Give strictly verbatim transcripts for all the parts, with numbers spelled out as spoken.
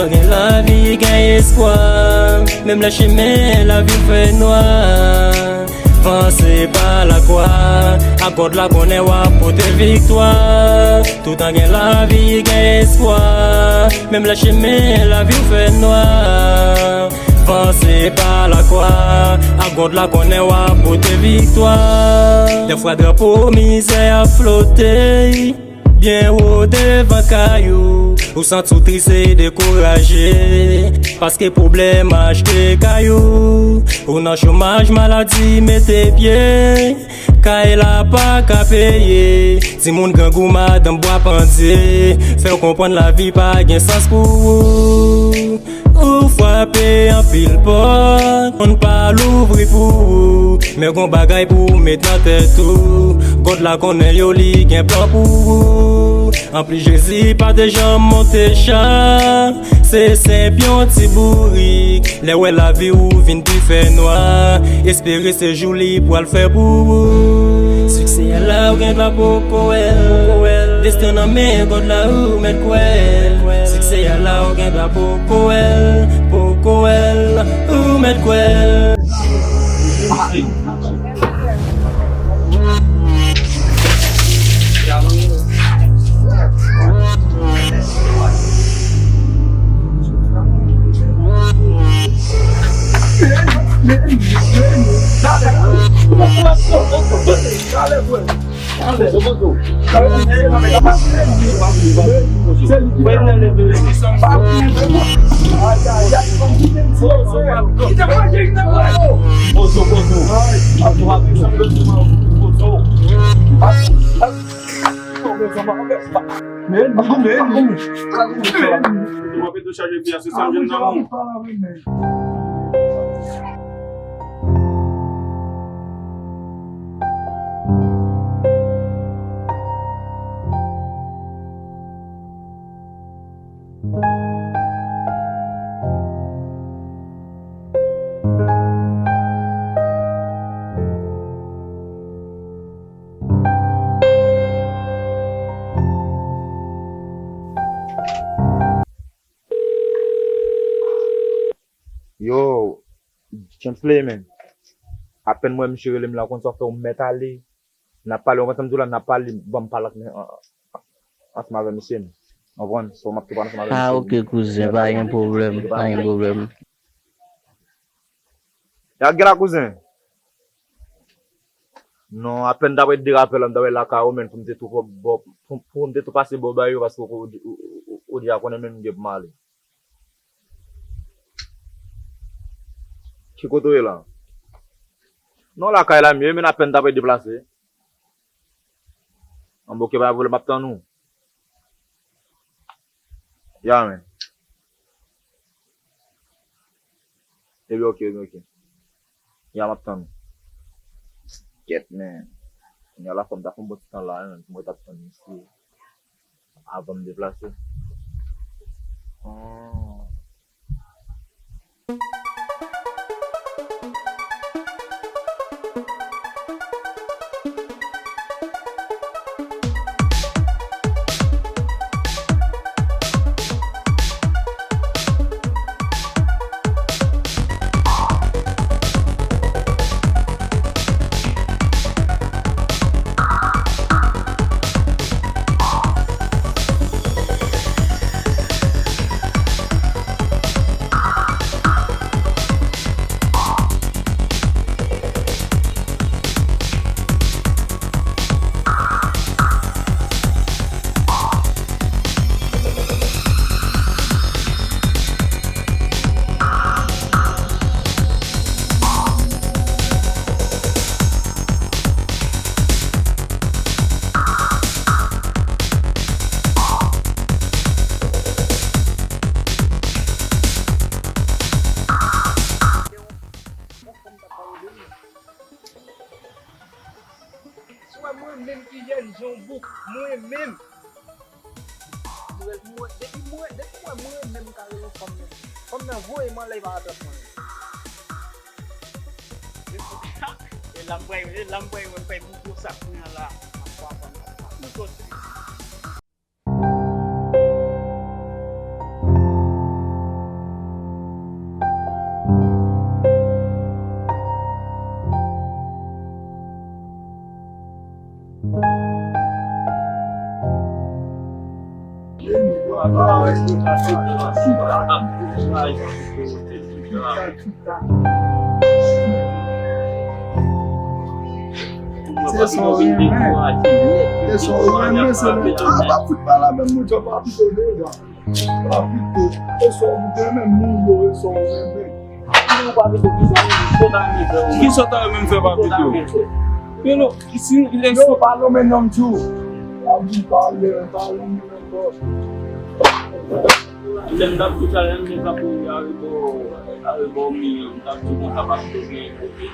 Gen lavi, gen espwa, menm lè chimen lavi fè nwa. Vanse pa lakwa, ak God la konnen w ap pote viktwa. Toutan gen lavi, gen espwa, menm lè chimen lavi fè nwa. Vanse pa lakwa, ak God la konnen w ap pote viktwa. Dèfwa drapo mizè ap flote byen wo devan kay ou, ou santi w tris e dekouraje, paske pwoblèm achte kay ou, ou nan chomaj, maladi mete pye, kay la pa ka peye, timoun grangou, madanm bwa pandye, fè w konprann lavi pa gen sans pou ou. Ou frape anpil pòt, moun pa louvri pou ou. Men gon bagay pou w met nan tèt ou. God la konnen yo, li gen plan pou ou. Anplis, Jezi pa te janm monte cha. Se senp yon ti bourik. Lè w wè lavi w vin pi fè nwa, espere se jou li pral fè pou ou. Siksè a la ou gen dwa poko wè l. Desten nan men God la ou mèt kwè l. Siksè a la ou gen dwa poko wè l, poko wè l, ou mèt kwè l. Yo, Chansley, man. Apèn m wè misye rele m la, konn sa w fè, ou mèt ale. N ap pale, w konprann sa m di w la, n ap pale, ban m pale ak, an, an, ansanm avè misye, m konprann, so m ap tou pale ansanm avè misye. Ah, ok, kouzen, pa gen pwoblèm, pa gen pwoblèm. Y ap gen la, kouzen. Non, apèn m t ap ret derape la, m t ap ret lakay ou, men pou m te tou fò bò, pou, pou m te tou pase bò ba yo, paske ou, ou, ou, ou deja konnen menm m gen pou m ale. Ki kote w ye la? Non, lakay la m ye, men apèn m t ap ret deplase. An, bon, ok, pa gen pwoblèm, m ap tann ou. Ya, men. Ebyen, ok, ebyen, ok. Ya, m ap tann ou. Kèt, men. Kounye a la, fò m ta fè yon bon ti tan la, men, pou mwen t ap tann misye. Avan m deplase. An. Ou wè mwen menm ki jèn jan w bouk, mwen menm. Mwen, mwen, depi mwen, depi mwen, mwen menm ka rele fanm nan. Fanm nan voye m anlè, li pa ka trap mwen. E la m pral, e la m pral, mwen pral bout gwo sak mwen an la. M ap pran fanm nan. M ap bout gwo sak. Se sa w renmen. Se sa w renmen, se lè. Ah, pa fout pa la menm, mwen, tchòp, pa pito deja. Pa pito. Se sa w renmen, moun yo, se sa w renmen. Ou pa pito, ki sa w renmen, ki sa w ta renmen fè, pa pito? Yo, non, si, yo, pa lonmen nonm tou. Pa vin pale, pa lonmen nonm. Lè m t ap tou challenge, m t ap tou arebò, arebò mi an, m t ap tou konsa, pa tou gen kote.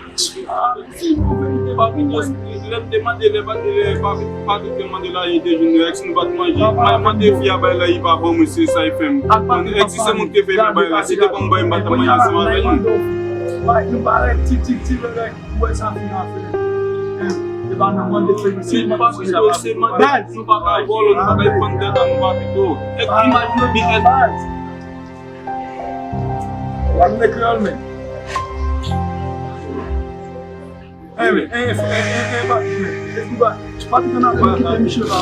Ah, si, bon, verite, pa vin, lè m te mande, lè pa te, lè pa, pa te mande la, li te vin, ex nou pa t manje. Mwen mande fi a bay la, li pa ban mwen, se sa li fè m. Ex si se mwen ki te fè li bay la, si te ban m bay, m pa t ap manje ansanm avè nou. Ou wè sa fin an fè. E pa nan mande fè misye, nou pa ka vòlò, nou pa ka vòlò, nou pa ka pran tèt an nou pa pito. Imajine byen, w ap vin kreyòl men. Enben, enben, enben, enben, pa pito. Epi ba, pa pito nan kite misye la.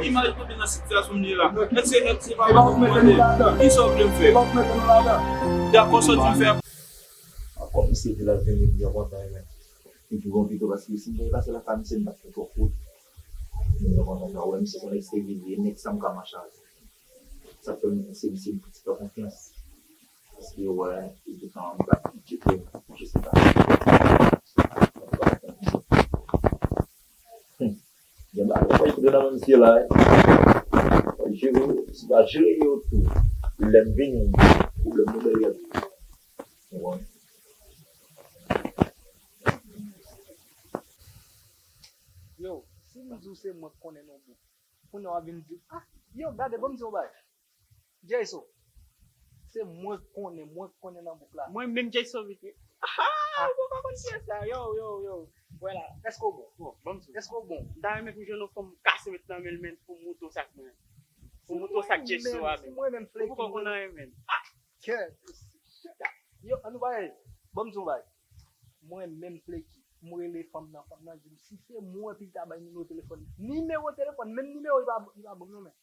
Imajine w te nan sitiyasyon m ye la. Èske, èske se pa mwen ki mande? Kisa w vle m fè? Dakò, sa w di m fè. Kòm misye di l ap vini, m byen kontan, men. Li pi bon pito, paske si m te pase lakay misye, m t ap fè twòp wout. M byen kontan sa, wè, misye se yon nèg serye, nèg sa m ka mache avè l. Sa fè m panse misye m fè ti fè konfyans. Paske, wè, li te fè yon bak ki tcheke m, je sais pas. Hmm. Gen bagay pa kote nan men misye la, eh. Jere, si pa jere yo tou, lè m vini, pwoblèm nou dèyè. Ou konprann? Yo, si m di w se mwen k konnen nan bouk, kounye a w ap vin di, ah, yo, gade, ban m di w yon bagay. Jayso, se mwen k konnen, mwen k konnen nan bouk la. Mwen menm Jayso Vit wi. Ah, ou pa konn kiyès sa? Yo, yo, yo. Wè la. Èske w bon? Bon, ban m di w. Èske w bon? M ta renmen pou m jwenn yon fanm kase met nan men l, men pou m montre w sa k mwen. Pou m montre w sa k Jayso a, men. Ou poko konn anyen, men. Ah! Kè. Yo, ann nou bay. Ban m di w yon bagay. Mwen menm Fleky, m rele fanm nan, fanm nan di m, si se mwen pi ta bay nimewo telefòn. Nimewo telefòn, menm nimewo li pa, li pa ban m non, men.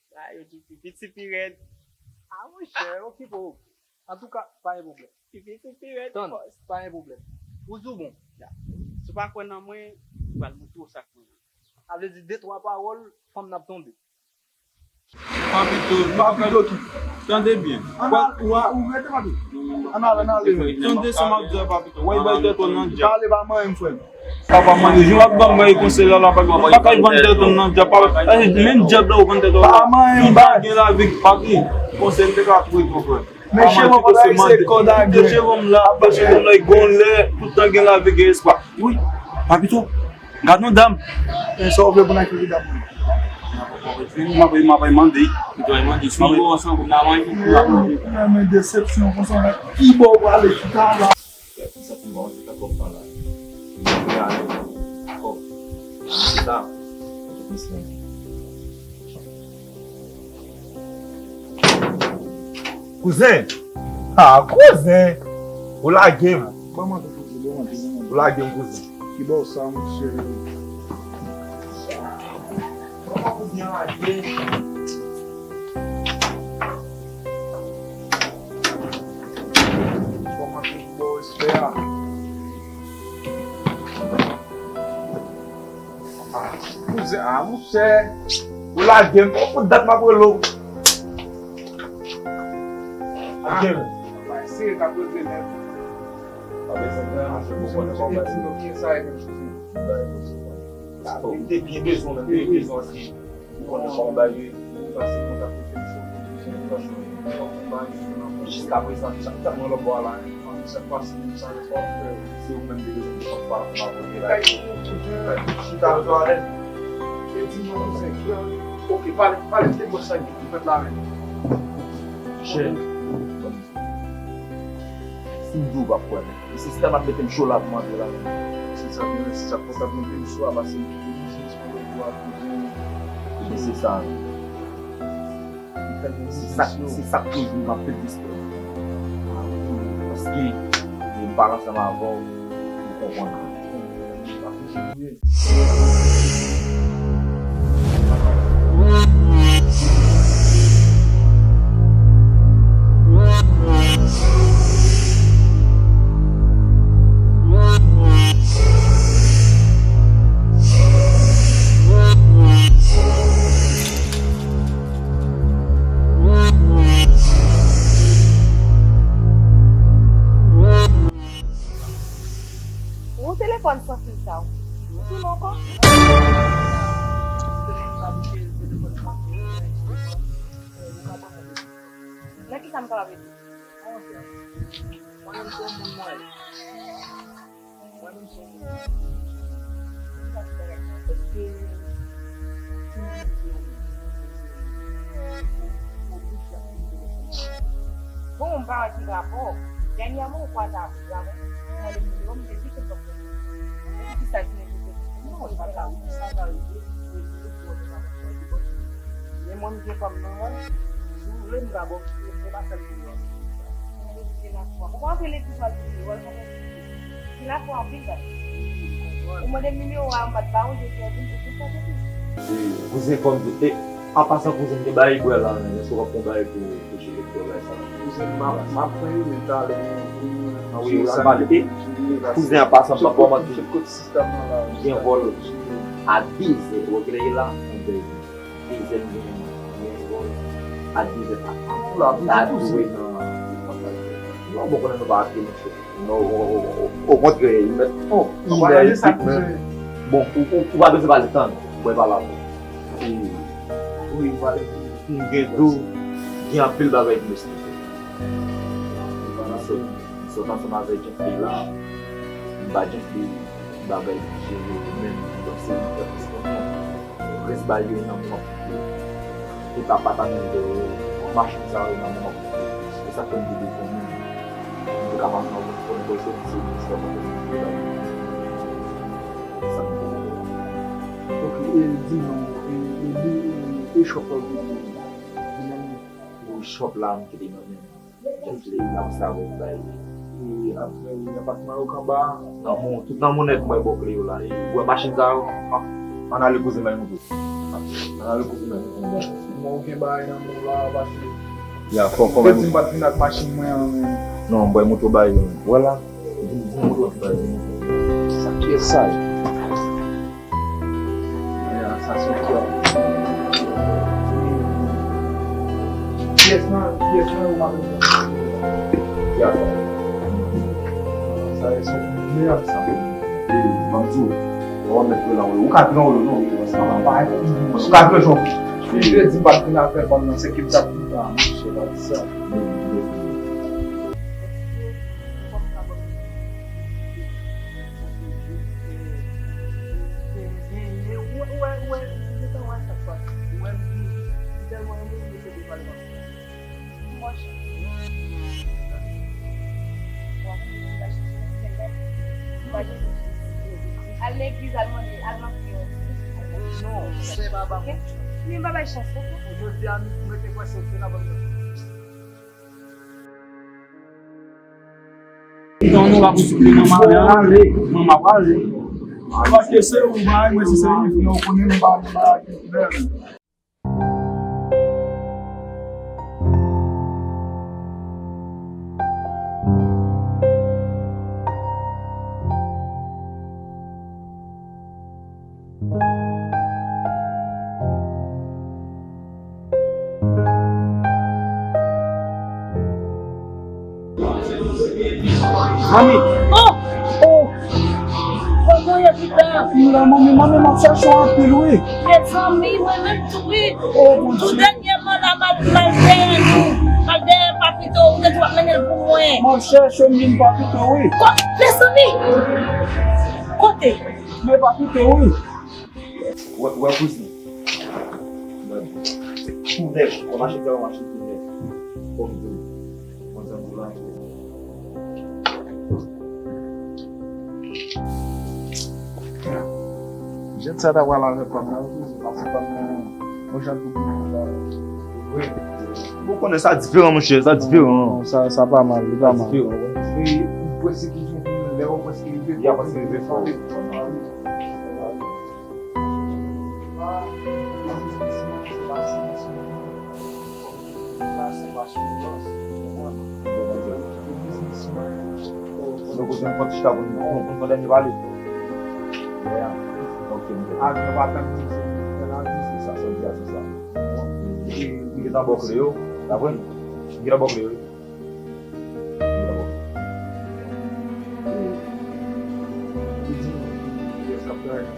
Sa yo di pi piti pi rèd. Ah, monchè, okipe w. Antouka, pa gen pwoblèm. Pi piti pi rèd. Tann, pa gen pwoblèm. Ou di w bon. Ya. Si w pa kwè nan mwen, m pral montre w sa k mwen. Sa vle di de twa pawòl, fanm nan ap tonbe. Papito, papito ki. Tande byen. Ann al, ou, ou rete, papito. Ann al, ann al. Tande sa m ap di a, papito. Wè, bay tèt ou nan dyab. Pale pa manyen m, frè m. Papa mande, jan w ap ban m bay konsèy la, la, pa, pa kay vann tèt ou nan dyab, pa, pa, menm dyab la ou vann tèt ou. Pa manyen m, bay. Gen lavi, papi, konsèy m te ka pou ou, frè. Men cheve w pa se kòd a gen. Cheve m la, cheve m la, gon lè, tout tan gen lavi, gen espwa. Wi, papito, gad yon dam. E sa w vle pou n al kite dam nan? M ap, m ap mande. Ou dwe mande, si nou ansanm pou n al manje. Ou renmen desepsyon konsa, men ki bò w prale chita la? Sa ki bon, se ta kòb pa la. Kòb. Se sa. Kouzen! Ah, kouzen! Ou lage m! Ban m antre, kouzen, ban m antre, ban m antre. Ou lage m, kouzen. Ki bò sa, monchè? Kòman kouzen an lage? Kòman ki bò respè a? Ah, kouzen, ah, monchè. Ou lage m. Ou fout dat m ap rele w. Lage m. Mwen eseye t ap rele nèt. Pa bezwen pran, monchè, ou konnen kòman bagay yo. Ou te byen bezwen, menm te bezwen antre. Ou konnen kòman bagay yo ye. Jiska prezan, sa k mwen lòt bò a la, sa k pase menm sa, se ou menm ki bezwen konn pa, pa voye la. Chita nan twalèt. E di non, se klè. Oke, pale, pale de bò sa ki fèt la menm. Chè. Si m di w pa kwè, men. E sistèm ap mete m cho la pou m antre la, men. Se sa, men, se sa, pòtab mete m cho a, pase m kite misye. Ebyen, se sa. Se sa, se sa k toujou m ap fè dispè. Paske, e, m pale ansanm avè w, ou konprann. Ou telefòn san fil sa ou. Ou tounen ankò? Nan ki sa m kapab ede? Mwen menm se yon moun mwen. Mwen menm se yon moun mwen. Èske Bon, m pa wè ki rapò. Dènyèman, ou kwaze avèk Ramon, ou mande m nimewo m, m te di ke m p ap fè. E poukisa ki negosye? Non, e pa sa, wi, sa ka rive. Men mwen, m gen fanm nan, wi. Si w vle, m ka ba w, m ka ba w sèl nimewo m. Ou pa antre legliz w al priye, w al konfèse. Ou la fò anpil, baz. Ou mande m nimewo a, m pa t ba ou, jodi a, ou vin, ou vin fè tèt ou. Kouzen, fò m di, e, an pasan, kouzen, m te bay bwè la, men èske w ap pran bagay pou, pou cheve, pou bagay sa? Kouzen, m ap, m ap pran li, men talè, m, m, m, an wi, w al pale. E, kouzen, an pasan, m p ap ba w manti. Gen vòl a dizè, ou wè kilè ye la? Dizè, m gen, gen vòl a dizè. Sa dwe nan, non, bon, konnen nou pa achte, monchè. Non, o, o, o, okontrè, li mèt, oh, li mèt vit menm. Bon, ou, ou, ou pa bezwen pale, tann, mwen pale avè w. E, wi, pale. M gen dou, gen anpil bagay pou m esplike. M sot, m sot ansanm avèk Jeffrey la, m ba Jeffrey bagay pou jere yo menm, donk se li k fè plis kontan. Rès bagay yo nan men mwen pou tout apatman yo, machin sa yo nan men mwen pou tout. Se sa k fè m te bezwen moun. M te ka pa nan wout pou m pwese se ministè mwen pou m te bay. Se sa m te bezwen. Ok, e di m non, e, e, e, e shop la w te di m nan men w? Wi, shop la m kite nan men m. Jeffrey, n ap save bay. E apre, apatman yo k anba a? Nan men w, tout nan men w nèt, m bay bò kle yo la. E ou wè machin sa yo? An, ann ale kouzen bay nou tou. Ann ale kouzen bay nou tou. Mwen, ou gen bagay nan men w la, pase. Ya, fò, fò bay nou. Ou te di m pa t vin ak machin mwen an, men. Non, m bay moto bay yo. Vwala. Vin, vin moto bay yo. Sa pyès sa yo. Ya, sa se yon pyès. Pyès nan, pyès nan yo pa bezwen. Ya, sa. Sa se yon mèd sa. E, m ap di w, w a mèt wè la, w ka pran w non, wi, sa pa parèt. Ou ka pran jan. Ou te di m pa t vin avè fanm nan, se ki m t ap vin la, monchè, pa di sa. Al legliz, al mande, al nan priyè. Non, se pa ba mwen. Men m pa bay chans, non. Jodi a, m rete kwè se Dye k ap ban m. Non, nou pa pou souple, manman, ale, manman, pale. Paske se ou bay, mwen, si se li, frè, ou konnen m pa, m pa gen pwoblèm. Mami! Oh! Oh! Kote w ye, pita? M la, manmi, manmi, m ap chèche w anpil, wi. Mezanmi, mwen menm tou, wi. Oh, Bondye. Tou dènyèman la, m al, m al dèyè nou. M al dèyè Papito, ou te di w ap mennen l pou mwen. M ap chèche w, m jwenn Papito, wi. Ko-, mezanmi! Kote? Men Papito, wi. Wè, wè, kouzin. Tou nèf, wè machin sa yo, machin tou nèf. Fò m di w, mwen santi w la. Jan sa ta pral avèk fanm nan, wi, paske fanm nan, yon jan doub moun la. Wi. Ou konnen sa diferan, monchè, sa diferan. Non, sa, sa pa mal, li pa mal. Sa diferan, wi. E ou prèske toujou vin lè ou prèske rive. Y a prèske rive fò. Nou kote yon ti chita pou nou, pou nou fè dènye pale. Yeah. Ok, ok. Avyon pa tann nou, se nou fè lavi. Se sa, sa w di a, se sa. M gentan ba w kle yo, w konprann? M gentan ba w kle yo. M gentan ba w kle. Li di nou, kiyès k ap travay nan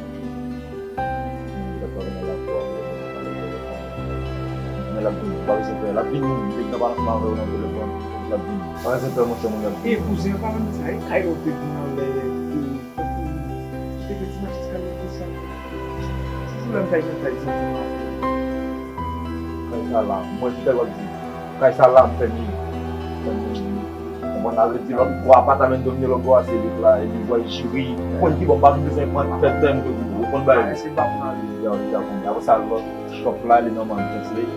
Men l ap vini, pa bezwen pè, l ap vini, nèg nan pa nan avè w nan telefòn, l ap vini. Pa bezwen pè, monchè, moun ap vini. E kouzen, an palan de sa, e kay la w te vin anlè, e, e, e, te fè ti match eskalye konsa. Ti pwoblèm kay nan kay, ti pwoblèm. Kay sa la, mwen ki kay w ap di. Kay sa la, m fè mi. Fè mi. Konprann, sa vle di lòt bò a pa ta menm domine lòt bò a, se lit la, epi vway jiri. Ou konn ki bò, m pa menm bezwen pran tèt tèm ke ou konn bay. Yo, yo konn. Apre sa, lòt chòp la, li nòmal, Kingsley.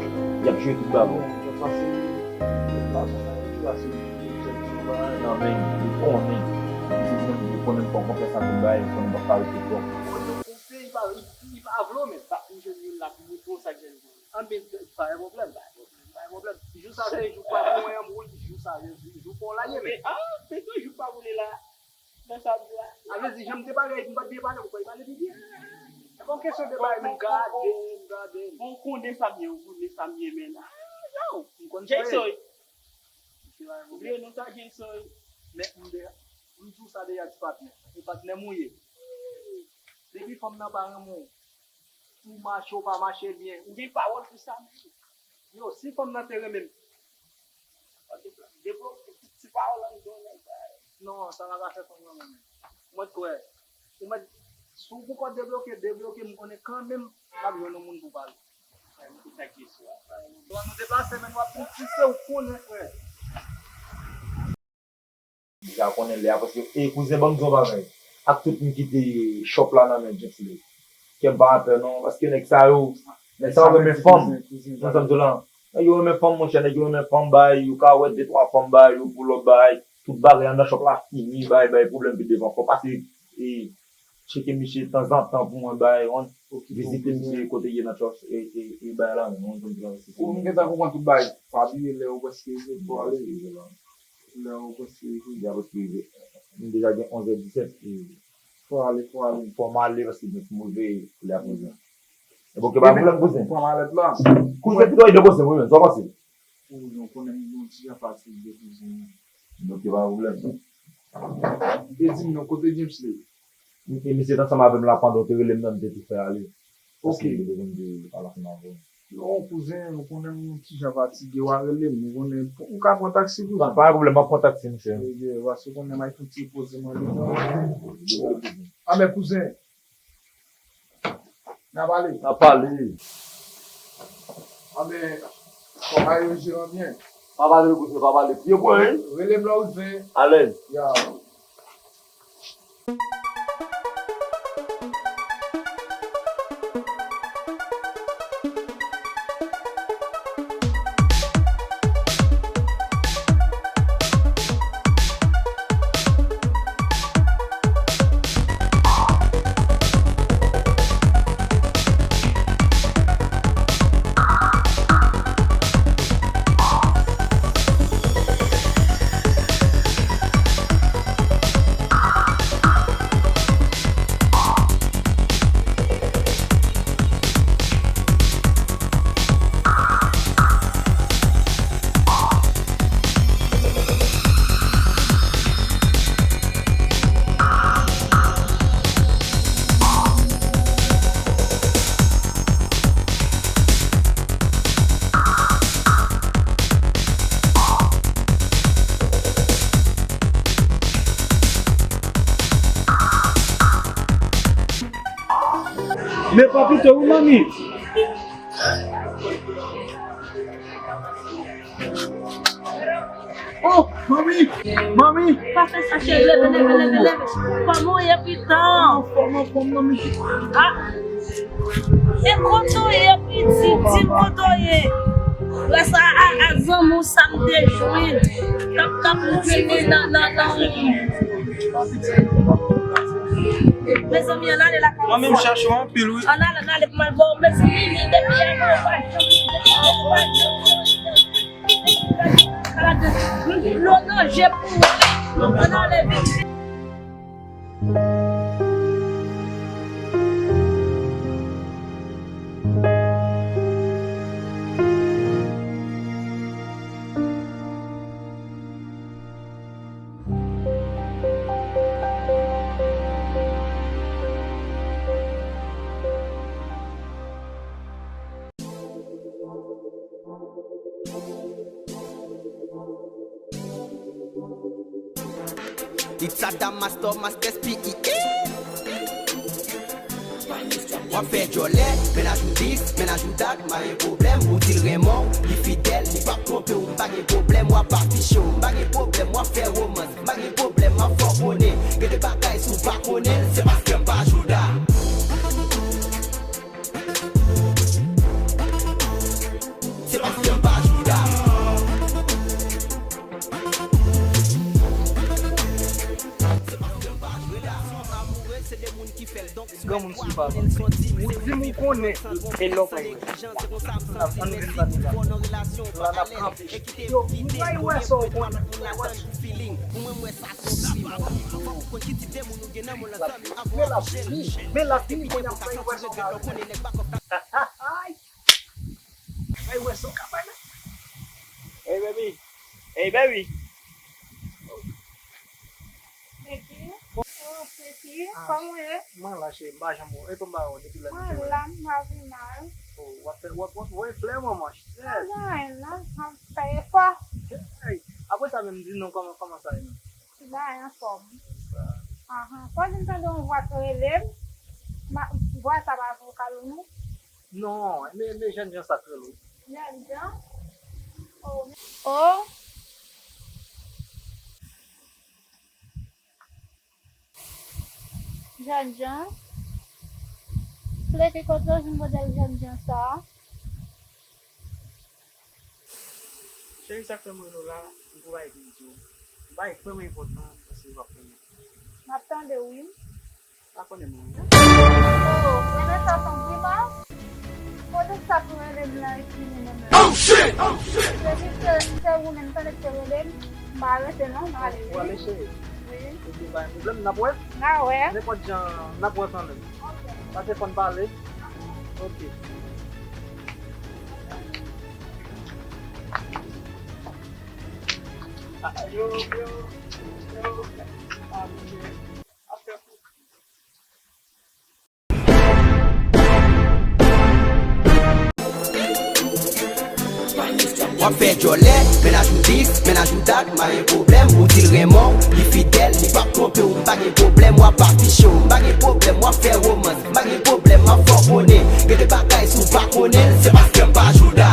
Y ap jwe tout bagay. Non, men, ou konnen. Ou konnen m pran konfyans ak tout bagay, ou konnen m p ap ka rete twòp. Konsèy, li pa, li, li pa vle w, men, pa pou jwenn youn la, pou montre w sa k jwenn. Anben, pa gen pwoblèm, pa gen pwoblèm, pa gen pwoblèm. Jou sa se jou pa pou mwen, anmwey, jou sa, jou, jou pa w la ye, men. Ah, se tou jou pa pou li la. Nan sa m di la. A vle di, jan m te pale, m pa t byen pale, ou pa t pale pi byen. E pa yon kesyon de bagay, men gade, gade. Bon, ou konnen sa m ye, ou konnen sa m ye, men. Ah, yo, m konn Jayson. Ou bliye non sa, Jayson. Men, m de, m di w sa deja, ti patnè. E patnè m ou ye. Depi fanm nan pa renmen w, ou mache, ou pa mache byen. Ou gen pawòl pou sa menm. Yo, si fanm nan te renmen m. Debloke ti pawòl anndan nèg la. Non, sa pa ka fè fanm renmen m. Ou mèt kwè. Ou mèt, si w poko debloke, debloke, m konnen kanmenm, m ap jwenn yon moun pou pale. Bon, nou deplase, men w ap fè ti se ou konnen, frè. Deja konnen lè a, paske, e, kouzen, ban m di w yon bagay. Ak tout m kite chòp la nan men Kingsley. Kè m pa atè non, paske nèg sa yo, nèg sa yo renmen fanm. Ou konn sa m di w la? Nèg yo renmen fanm, monchè, nèg yo renmen fanm, bay, ou ka wè de twa fanm, bay, ou pou lòt, bay. Tout bagay anndan chòp la fini, bay, bay, pwoblèm vin devan. Fò pase, e, tcheke misye tanzantan pou mwen, bay, on, vizite misye kote l ye nan chòch, e, e, e, bay la menm, on, konn sa m di w la, se. Ou gentan konprann tout bagay, pa bliye lè ou prèske rive, fò ale. Lè ou prèske rive. Deja prèske rive. M deja gen onz è disèt. Fò ale, fò ale. Fò m ale paske m rive lè ap rive. E bon, ke pa pwoblèm, kouzen. Pran malèt la. Kouzen, pito ede kouzen, wi, men, sa w panse? Kouzen, ou konnen m yon ti jan fatige, kouzen. Bon, ke pa pwoblèm. E di m non, kote James ye? E misye t ansanm avè m la pandan w te rele m nan, m te tou fè ale. Ok. Paske li te konn di li pa la fè m avè w. Non, kouzen, ou konnen m yon ti jan fatige, w a rele m, ou konnen, ou ka pran taksi, kouzen. Pa, pa gen pwoblèm, m ap pran taksi, monchè. Ebyen, paske ou konnen m ay fè yon ti repoze m andedan. A, men kouzen. N a pale. N a pale. A, men, kòman yo jere byen? Pa pale, kouzen, pa pale. Pye pwen, wi. Rele m lè w rive. Alèz. Ya. Men papito wi manmi. Oh, Manmi! Manmi! Pa fè sa, cheri, leve, leve, leve, leve. Kòman w ye, pitan? Anfòm, anfòm, manmi. Ah! E kote w ye, piti? Di m kote w ye. Gras a, a, a zanmi w sa m te jwenn. K ap, k ap jwenn li nan, nan, nan. Mezanmi, ann ale lakay. Mwen menm chache w anpil, wi. Ann ale, ann ale pou m al ba w. Mezanmi, depi yè mwen pa janm, depi yè mwen pa janm. Dlo nan je pou ou. Ann ale vit. It's Adam Master, Master P E E. W ap fè djòlè, mennaj ou dis, mennaj ou dat, m pa gen pwoblèm, ou di l renmen w, li fidèl, li p ap twonpe w, m pa gen pwoblèm, w ap afiche w, m pa gen pwoblèm, w ap fè womans, m pa gen pwoblèm, m ap fè w konnen, gen de bagay si w pa konnen l, se paske m pa jouda. Se paske m pa jouda. Granmoun sou pa. Ou di m ou konnen e lè w pa wè. Ann vin zanmi la. La n ap kanpe. Yo, m pral wè sa w konnen. Men l ap vini. Men l ap vini kounye a, m pral wè sa w ka fè. Ay! Ay, wè sa w ka bay la. Hey, baby. Hey, baby. Baby. Oh, sweetie, kòman w ye? Mwen la, cheri, m pa janm wè w. E kòman w ye depi lè nou te wè? Mwen la, m pa pi mal. Oh, w ap fè, w ap, w ap voye flè, manman. Shit. Anyen, non, m ap fè efò. Hey, apre sa menm, di non, kòman, kòman sa ye menm? Ti bagay anfòm. Ahan. Fò di m tande yon vwa k rele m. Ma, vwa sa pa vokal ou non? Non, men, men jèn jan sa k rele w. Jèn jan? Oh. Oh. Jèn jan? Flè ki kote w jwenn modèl jèn jan sa a? Cheri, sa k fè m rele w la, m gon bagay pou m di w. M bagay vrèman enpòtan, paske w ap konnen. M ap tande w, wi. Pa konnen mwen. Oh, renmen sa son grimas. Kote sa pou rele m la epi renmen m la? Oh shit! Oh shit! Se jis ke m te goumen, m tande k te rele m, m pa rete non, m ale. Ou ale, cheri? Wi. Ok, pa gen pwoblèm, n ap wè? N a wè. Nenpòt jan, n ap wè kanmenm. Ok. Pase fò n pale. Ok. Ah, yo, yo, yo. Ah, men. W ap fè djòlè, mennaj ou dis, mennaj ou dat, m pa gen pwoblèm, ou di l renmen w, li fidèl, li p ap twonpe w, m pa gen pwoblèm, w ap afiche w, m pa gen pwoblèm, w ap fè womans, m pa gen pwoblèm, m ap fè w konnen, gen de bagay si w pa konnen l, se paske m pa jouda.